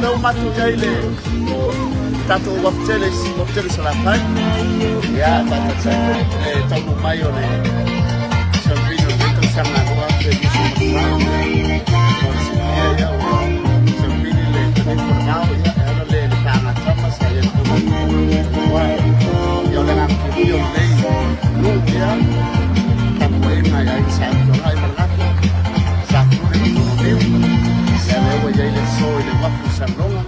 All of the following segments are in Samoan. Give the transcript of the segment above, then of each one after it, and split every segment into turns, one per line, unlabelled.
lea ua matou i ai i le tatou uafu tele, uafu tele i Salafai. Ia, faatasi ai foi le taunuu mai o le Siamupini o lenei tausaga 2024. Mo le silafia, ia, ua Siamupini le Tanifu o le Vao, ia, e ala lea i le faagatama sa i ai le Tulafono. Ia, o le agaga fiafia o lenei nuu, ia, tapuaiga i aiga sa Feogai ma le Gafa, sa Fuli ma Toloniu. Ia, lea ua i ai le aso i le uafu i Salelologa,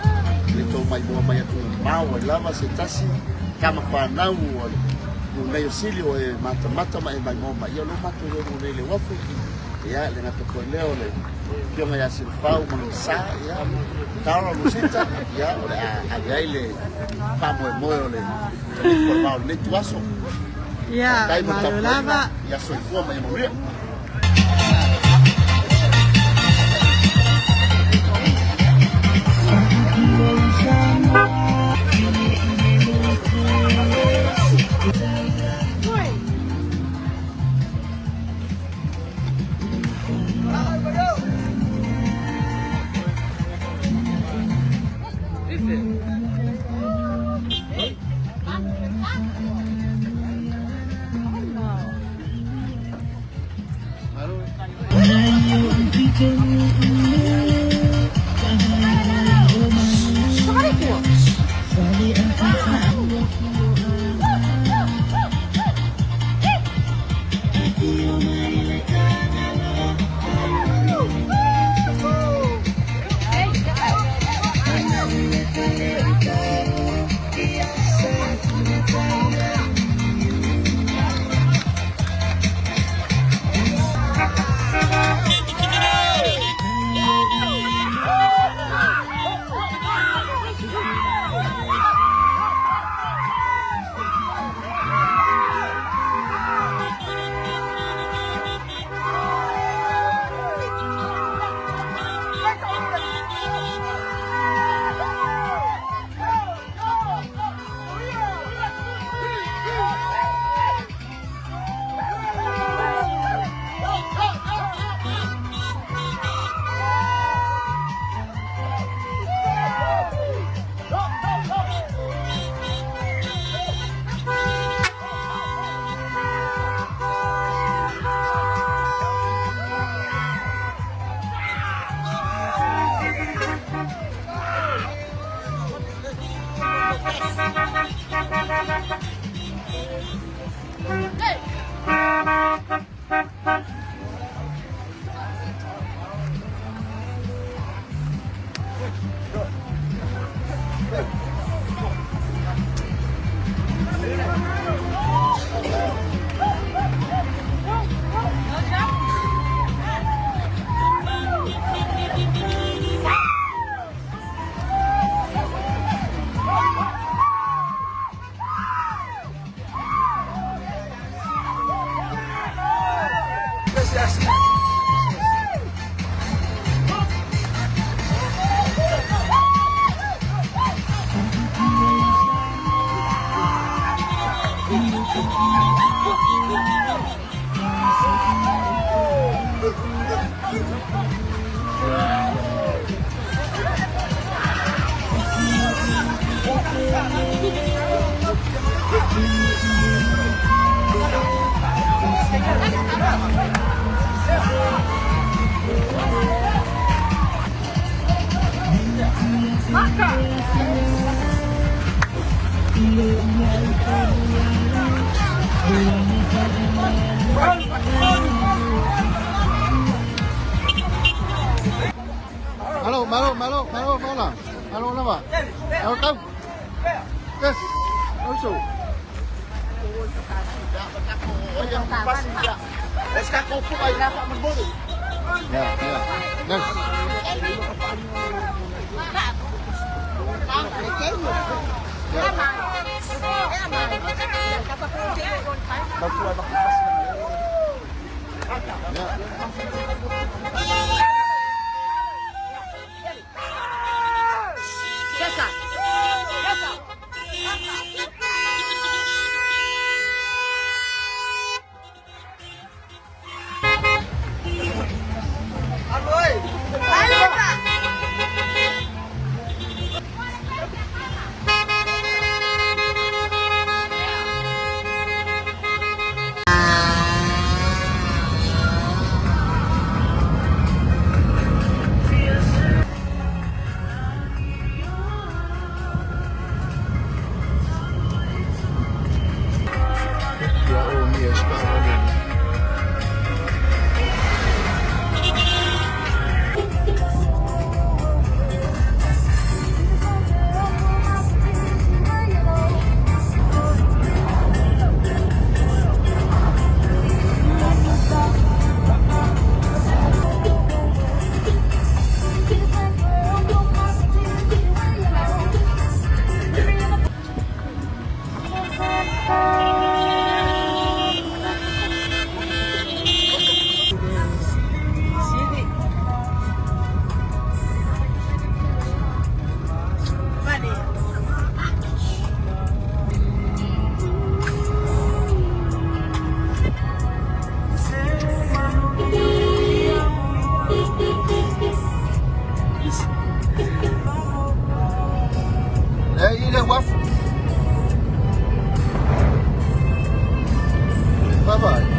i le tou maimoa mai atunuu mamao ai lava se tasi tama fanau o le nuu nei o Sili o e matamata ma e maimoa mai. Ia, o lea ua matou i ai nei i le uafu. Ia, le gata foi lea o le afioga ia Silafau ma lona sa, ia, Tara Lusita, ia, o le a ave ai le faamoemoe o le Tanifu o le Vao o lenei ituaso.
Ia,
Faafetai mo le
malo
tapuaiga.
lava.
Ia soifua ma ia manuia. Malo, malo, malo, malo, malo. Malo lava. Malo tau. Yes. Also. Yeah, yeah. Yes. Lei le uafu. Bye bye.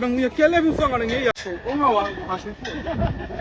Manuia tele fuafuaga o lenei aso ona o au soifua.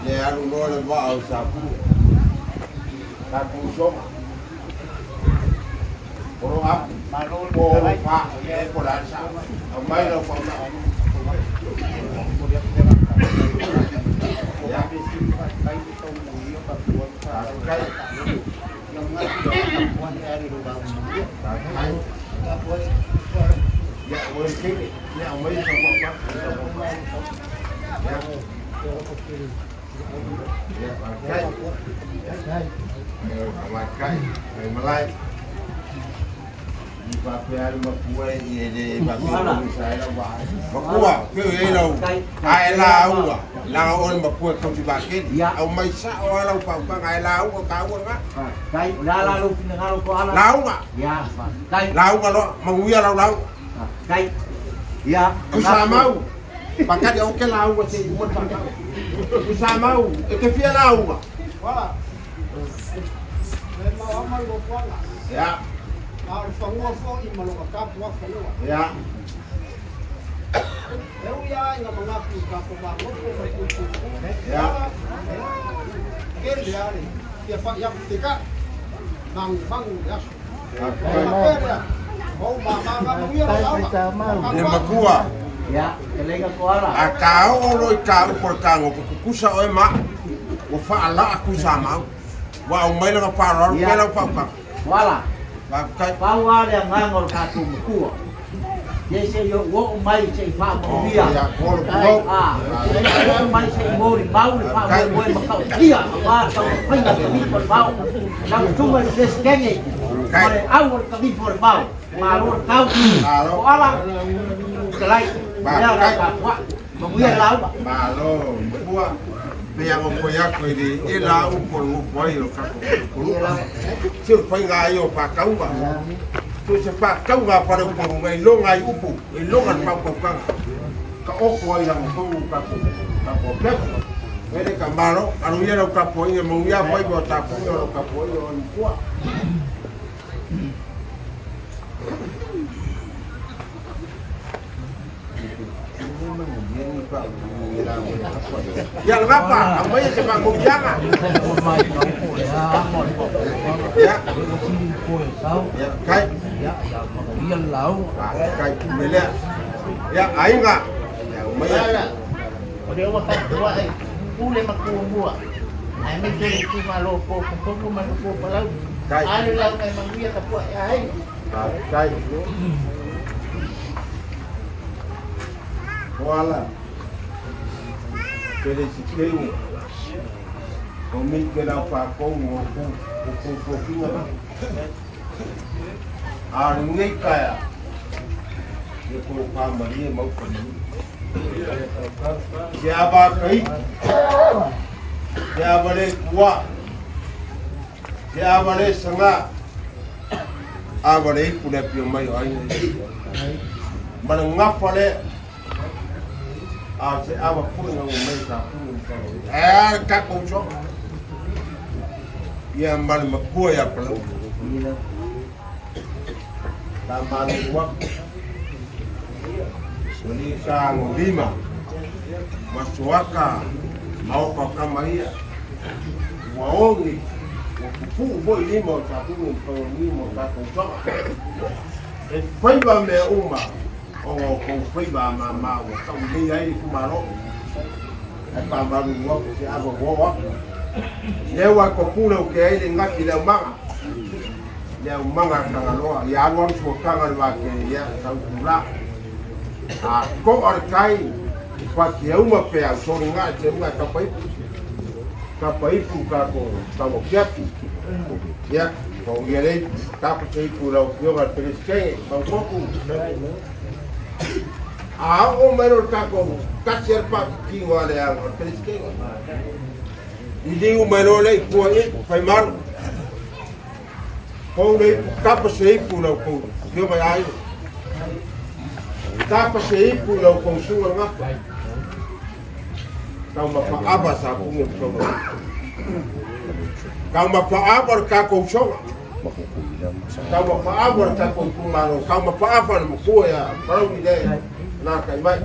Le alu loa le vaa o Sapu. Tatou usoga. O lo apu. Po o fa. E po la sa. Aumai lau faaunaga. Ia. Faafetai. Faafetai. Ia, ua le tele. Ia, aumai sau faaupaga. Ia. Ia, faafetai. Faafetai. Mai malae. I faapea le makua e le faapea sa ela wa. Makua, pe e lau a e lauga, laga o le makua e tausi vakeli. Au mai sao a lau fautaga e lauga taua na.
Faafetai. O le a la lou finagalo Toala?
Lauga.
Ia, faafetai.
Lauga loa, manuia lau lauga.
Faafetai. Ia,
Tuisamau, pakali au ke lauga se i uma le faatau. Tuisamau, e te fia lauga.
Voilà. Le mau ama le nofoaga.
Ia,
A o le fanua foi ma lona tapuafanua.
ia,
E ui lava ina manatu i tatou magoto ma le tututu.
Ia.
Tele lava le fia pai atu peitai. Manumanu i le aso.
Faafetai.
Faapea lea, o ou mama na manuia lau lauga.
Le makua.
Ia, fetalaiga Toala.
A taoo loa i taupu o le tagoto, tutusa oe ma au, ua faalaa Tuisamau, ua aumai lana faaaloalo
Ia.
pea lau faautaga.
Toala.
Faafetai.
Pau lava le agaga o le tatou matua. Ia se i ou oo mai se i faamanuia.
Ia, kolo pulou.
Ah, oo mai se i molimau le faamoemoe matautia aua le taumafaiga o le Kalifa o le Vao. Lau Susuga i le Peresetene ma le au o le Kalifa o le Vao. Malo le tau. Toala, fetalai, lea o le au tapuai. Manuia le lauga.
Malo, matua. Pei a gofoi atu i le e la upu o le gofo ai o le tatou Upoluga. Se o le faiga ia o faatauga. So se faatauga a Faleupoluga e iloga ai upu, e iloga le faautautaga. Taoto ai lago tonu tatou tatou apepu. Ele ka malo, alo ia lau tapuaiga, manuia faiva o tapuaiga o lau tapuaiga o le matua. Ia le gapa, aumaia se faamanuiaga. Ia, ia, kai. Kai pule lea. Ia, aiga. Ia, aumaia.
O lea ua tapuai pule ma tumua aemaise le itumalo o Popopopo ma le Palauli.
Kai.
Alu lauga e manuia tapuai aiga.
Kai. Koala. Pelesikenge. O mi ke lau whakou o ku o ku fofinga na. A ngei kaya. E ko pa marie mau pa ni. Se aba kai. Se aba le kua. Se aba le sanga. Aba le ipu le pio mai o ai. Ma le ngafa le. A se aba pui ngau mai sa pui. E ka kou so. Ia ma le makua ia palau. Ta malu waku. Wali sa lima. Masuaka. Maoka kama ia. Ua ogi. Ua pupuu foi lima o sa pui o lima o tatou soga. E faiva mea uma. Ona o kou faiva a mama ua taulelei ai le itumalo. Ae faamalu atu se ava ua oo atu. Lea ua topule o ke ai le gati le aumaga. Le aumaga a Tagaloa. Ia alu alu suataga le vakele ia sau tula. A to'a le tai, fatiauma pe au soliga e teuga e tapaipu. Tapaipu tatou tauafiafi. Ia, paulia lei, tapa se ipu i lau afioga i le Peresetene, Maupotu. A oo mai loa le tatou tasi a le paakikino a le aga o le Peresetene. Liliu mai loa lea i tua i Faimalo. Pou le ipu, tapa se ipu i lau tou afioga ia Aiga. Tapa se ipu i lau tou susuga Gafa. Taumafaava sa puge ma taua. Taumafaava le tatou usoga. Taumafaava le tatou itumalo. Taumafaava le matua ia Palauli le na tai mai.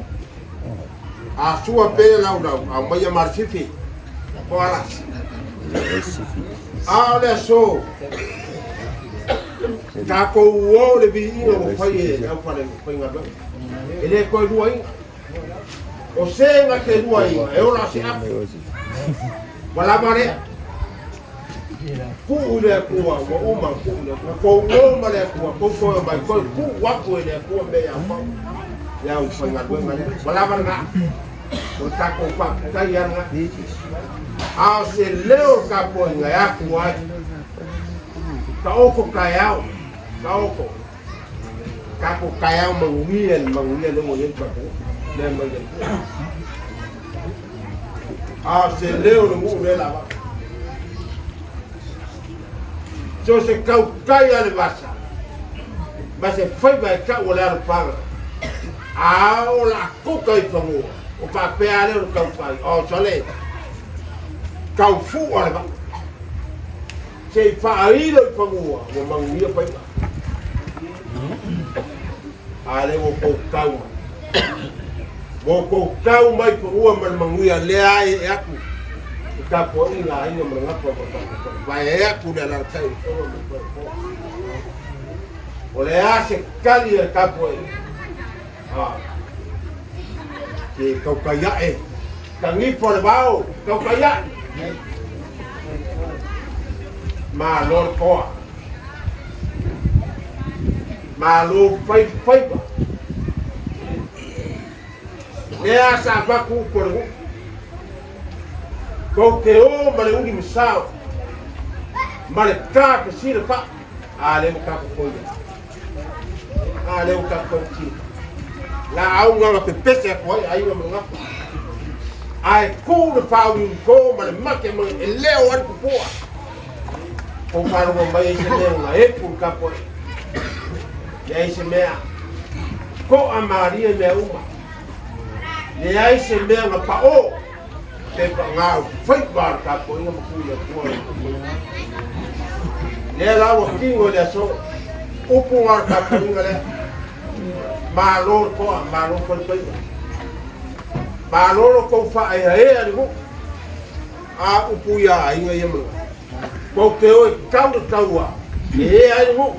A sua pea le laulau, aumaia ma le fifi po alasi. A o le aso, tatou o le viiga ua fai e le aufale faigaluega. E le toe luaina. O se na te luaina, e ola se afu. Ua lava lea. Tuu i le Atua, ua uma tuu i le Atua. Tou o ma le Atua, tou toe omai, toe tuu atu e le Atua mea ia pau. Le aufaigaluega lea. Ua lava lena. O le tatou faafetai lava lena. A o se leo o le tapuaiga e afua ai. Taoto taeao, taoto. Tatou taeao manuia le manuia lea ua i ai le tatou lea mai le Atua. A o se leo o le nuu lea lava. So se tautai a le vasa, ma se faiva e tau o le alofaga, a o la kuka i fanua, o faapea lea o le taufai, o sole, taufua le vaa. Se i faailo i fanua, ua manuia faiva. A lea ua tou tau mai. Ua tou tau mai fanua ma le manuia lea e atu. I tapuaiga a aiga ma le gafa ma le vae e atu le alaalatai o Toga ma le falepo. O le a se tali a le tapuaiga? Ah. Ke tautai ae. Tagifo le vao, tautai ae. Malo le toa. Malo fai faiva. Lea sa avatu upu a le nuu. Tou te o ma le uli masao ma le ta fesila faa. A lea ua tatou koia. A lea ua tatou tautino. Laau na na pepese atu ai aiga ma gafa. Ae tu le faauiuto ma le make ma e leo ai le tupua. Kou faalogo mai ai se mea na epu le tapuai. Leai se mea. To'a malie mea uma. Leai se mea na pa'o pe pagau faiva o le tapuaiga ma ku i le Atua. Lea la ua tino i le aso. Upu na o le tapuaiga lea. Malo le to'a, malo faifaiva. Malo lo tou faaeaea le nuu. A upu ia aiga ia ma Tou te o e tau le taua e ea ai le nuu,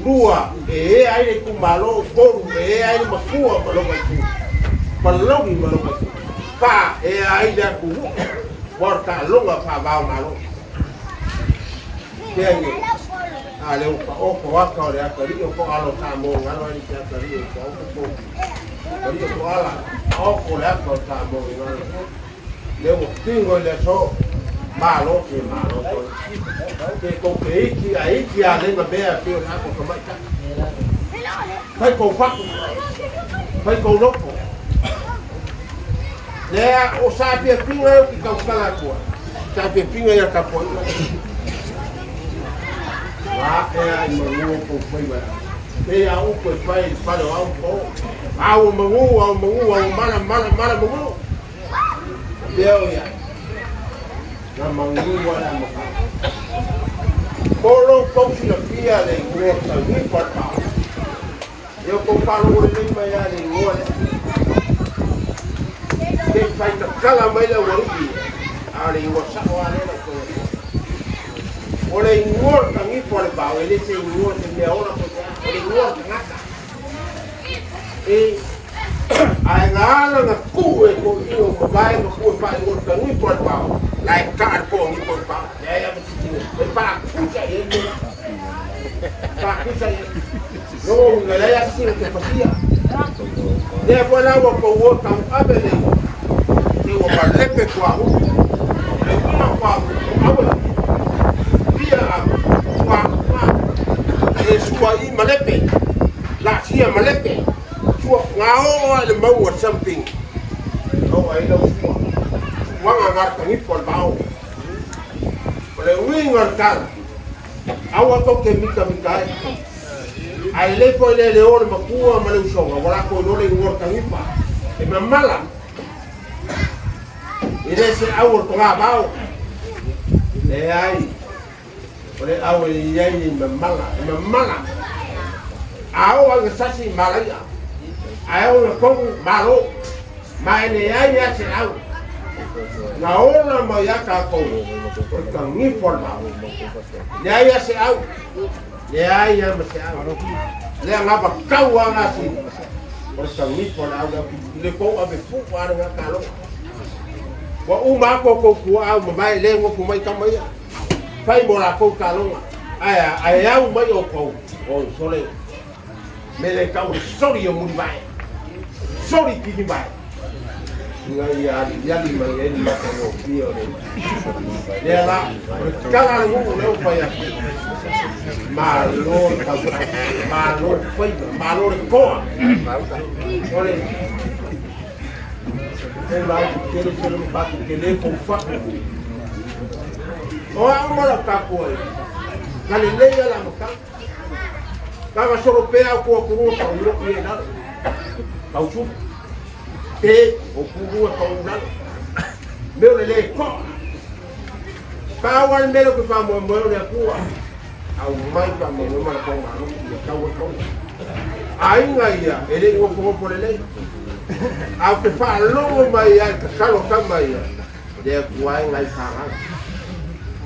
lua e ea ai le itumalo, tolu e ea ai le matua ma lona itu, Palauli ma lona itu, fa e ea ai le atunuu ua o le taaloga faava-o-Malo. Tea nei, a lea ua taoto ata o le atalii o Toala o Samoa galo ai le atalii o taoto po atalii o Toala, taoto le ata o Samoa galo. Lea ua tino i le aso, malo se malo toi. Ke kou te iti a iti a lenga mea pei o sa kou tamaitai. Fai kou fatu, fai kou loko. Lea o sa fiafiga e o ki tautala atua. Sa fiafiga ia tapuaiga. La ea i manu o kou faiva e. Pei a upu e fai i le fale o au po. Au manu, au manu, au mala, mala, mala manu. Pea o ia. Na manu wala a maka. Polo kou silafia le igoa tauifa le pao. Ia kou faalogo lelei mai lava le igoa lea. Se i fai tatala mai le aualii, a o le igoa sao lava lea lau Afioga. O le igoa o le tagifo a le vao, e le se igoa se mea ola po o se a, o le igoa o le tagata. E, ae na ala na tuu e toeaiina ua mavae ma tuu e faaigoa le tagifo a le vao, la e taa le toagifo i le vao. Leai lava se tino e faatusa i ai le mea. Faatusa i ai. Lona uiga, leai lava se tino te pasia. Lea foi la ua tou o tau ave le igoa, se ua malepe tuahu. O le uiga o tuahu, o aue. Fia ave, tuahu ave. E sua'i malepe. Laasia malepe. Sua, na oo lava i le mauga something. Na oo ai lau sua. Suaga na le tagifo a le vao. O le uiga o le tala, aua tou te mitamita ai. A e lelei foi le leo o le matua ma le usoga, ua latou iloa le igoa o le tagifa. E mamala. E le se au o le togavao. Leai. O le au e i ai e mamala, e mamala. A oo lava ina sasi, malaia. Ae oo ina tonu, malo. Ma e leai lava se au na ola mai ia tatou o le tagifo a le vao. Leai lava se au, leai lava ma se au. Lea gavatau lava gasina o le tagifo a le au lea le kou ave fuu lava lena taloga. Ua uma atu a outou tuaa mamae le nofo mai tama ia. Fai mo latou taloga. Ae a? Ae au mai outou, oi sole. Me le tau le soli o Mulivae, soli Tinivae, ina ia aliali mai ai le matagofie o le lea la, o le tala a le nuu lea ua fai atu, malo le tautai, malo le faiva, malo le toa, o le o lau tele tele ma patu tele kou fatu. O au ma lau tapuai, na lelei ala amataga. Kaga solo pea au kua kurua pa uro i e lalo. Kau su. Te o kurua pa u lalo. Meo le le koa. Pau al melo ke wha moe moe o le akua. Au mai wha moe moe mara kau ngaro i a kau e kau. Ainga ia, e le ngopo ngopo le lei. Au te wha longo mai ai ka kalo kama ia. Le akua e ngai whangai.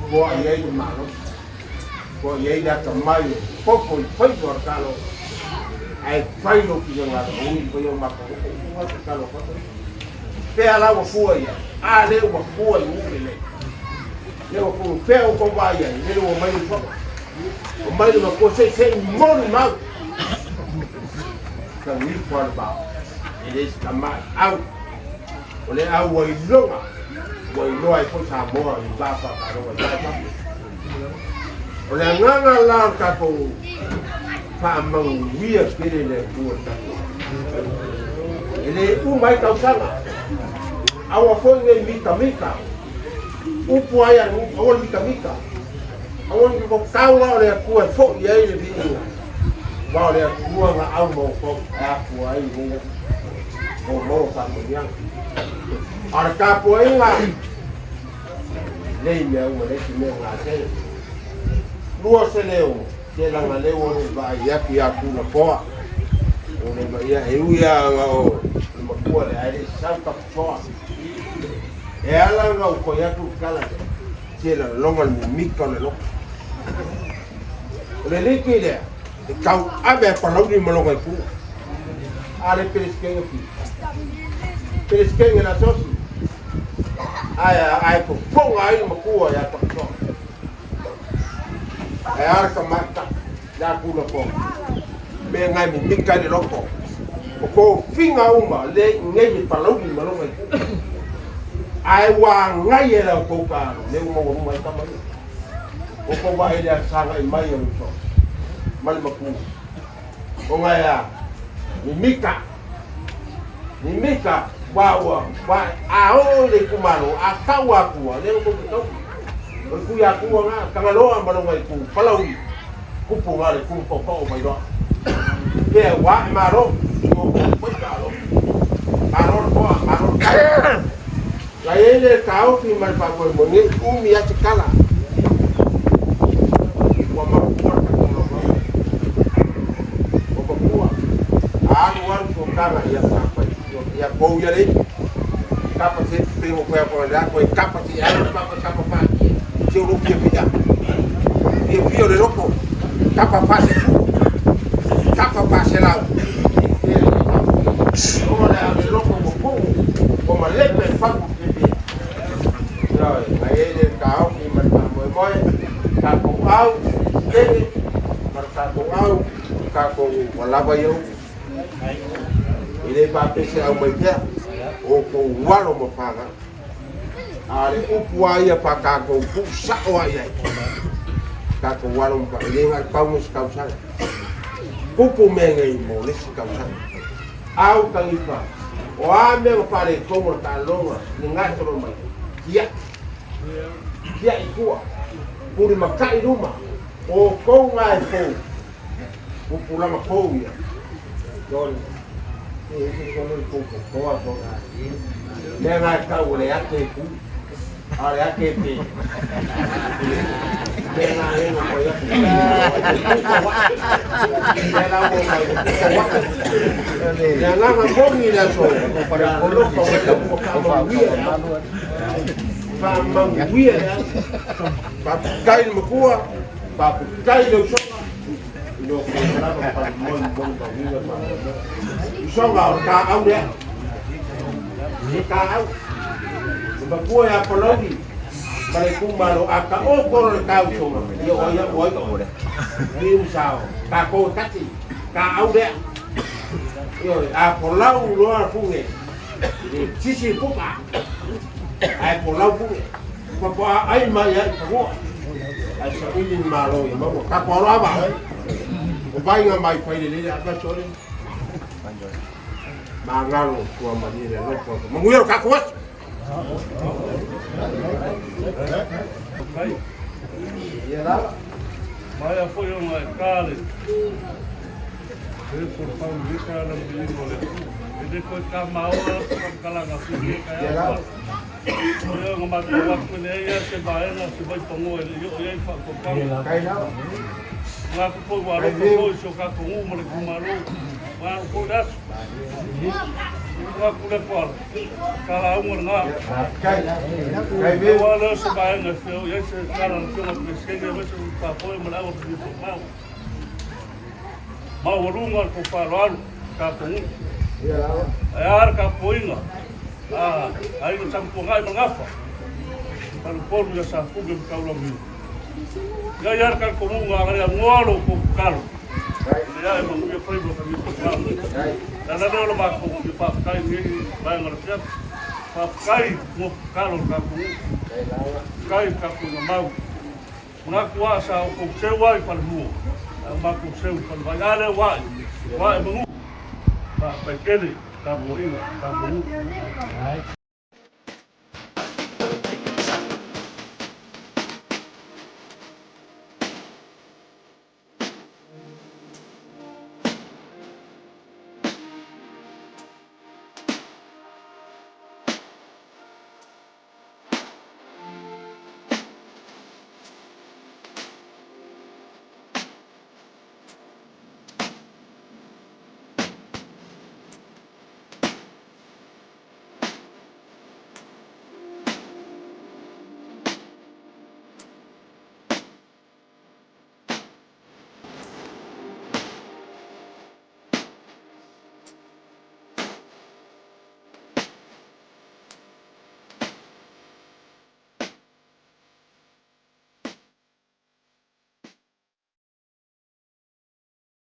Koa i ai le malo. Kua i ai le atamai o popo i faiva o le talo, ae fai lou finagalo, aua i faia o matou o upu te talo fata. Pea la ua fua ia, a le ua fua i nuu lelei. Le ua fua, pea ua kou vai ai, le ua mai le faka. O mai le makua sei sei moni mau. Ka nifo a le vao, e le se tamai au. O le au ua iloga, ua iloa ai foi Samoa i va whakaroa i vai whakaroa. O le agaga la o le tatou faamanuia tele le Atua i le tatou E le uma ai tausaga. Aua foi nei mitamita. Upu ai a nuu, aua le mitamita. Aua le taua o le Atua e foi ai le viiga. Aua o le Atua na au ma outou e afua ai lenei aso. O maua faamanuiaga. A o le tapuaiga Lei mea uma le isi mea gase. Lua se leo, te langa leo o le vaai atu ia Tulafoa. O le vaia e ui a nga o le makua le ae le sau taputoa. E ala nga u koi atu kala le, te la longa le mimika o le loko. O le liki lea, e tau ave a palauni ma longa i pua. A le peresikenge fi. Peresikenge la sosi. Ae ae fofoga ai le makua ia Takutoa. Ae a le tamaitai le a Tulafono. Mea ngai mimika ai le loto. O tofiga uma le i nei e palauli ma lona itu. Ae ua agai e la outou taalo le ua maualuga ai tama ia. O tou vaai le sagai mai o le uso ma le makua. Ona e a? Mimika. Mimika, wa ua, wa, a oo i le itumalo, a tau akua, lea ua tou te tau. O le kui akua na, Tagaloa ma lona itu, Palauli, kupu na le kumu paopao mai loa. Pea ua ae malo, i o kou mai malo. Malo le toa, malo le tau. Na i ai le taofi ma le faamoemoe nei, umi a se tala. Ua mapua le tatou laulau. Ua mapua. A alu alu fonotaga ia kapa ia pou ia le kapa se pengo koe a le ako e kapa se alu kapa kapa fa se o fia fia fia fia o le loko kapa fa se fu kapa fa se lau o le le loko ua pou ua malepe fagu fia fia Ioe, ai le taofi ma le faamoemoe, tatou au, tele, ma le tatou au, tatou ua lava ia upu. E le faapea se au mai fea, o outou alo ma fanau. A o le upu lava ia pa tatou tuu sao lava i ai, tatou alo ma fanau, e le na o le pau se tausaga. Tupu mea nei mo le isi tausaga. Au tanifa, o a mea na faaletonu o le taaloga, le gasolo mai, tiai. Tiai i tua, pulimatai i luma, o outou na e fou, pupulaga fou ia. Sole, e ese sole le tou totoa sole. Mea na e tau o le ate e tu, a o le ate e pe. Le agaga moni le aso, o lofa o le ua faamauia le aso. Faamauia le aso. Faafetai le makua, faafetai le usoga, i lo outou lava faamoemoe ma uiga ma usoga o le taau lea. O le taau. Le makua ia Palauli, ma le itumalo, a taoto loa le ta usoga, ia o ai au o ai. Liu sao, tatou e tasi, taau lea. Ioe, a folau loa Pune, e le sisi le puka, ae folau Pune. Faatoa ai mai ai i fanua, ae saili le Malo ia maua. Tatou aloava, o vaiga mai fai lelei le ava sole. Magalo tua malie le alofa. Manuia lo tatou aso.
Maea foi ona e ta le e po pau le ka la mi o le e le ko ka ma o ka kala fi ke ka ya o nga ma ko wa ku le ya se ba na se vai pongo e yo ye fa ko pa nga ku po wa lo ko so ka ko u mo le ku ma lo ma ko das nga ku le ko ka la u nga wa le se ba na se o ye se ka la ko ma se ke me se pa po mo la o fi po ma maualuga le tou faaaloalo tatou nuu. Ae a le tapuaiga a Aiga Tamutuagai ma Gafa, Falepolu ia Safuge ma Taulauniu. Ia i ai le talitonuga a le agoa lo outou tatalo, ina ia e manuia faiva o tanifa o Le ala lea o le matou fia faafetai i lenei vaega o le afiafi. Faafetai mo tatalo o le tatou nuu. Faafetai le tapuaiga mau. Manatu lava sa outou seu ai i falemua, ae ua matou seu i falevai. A lea ua ae, ua ae manu. Faafetai tele i tapuaiga a tatou nuu.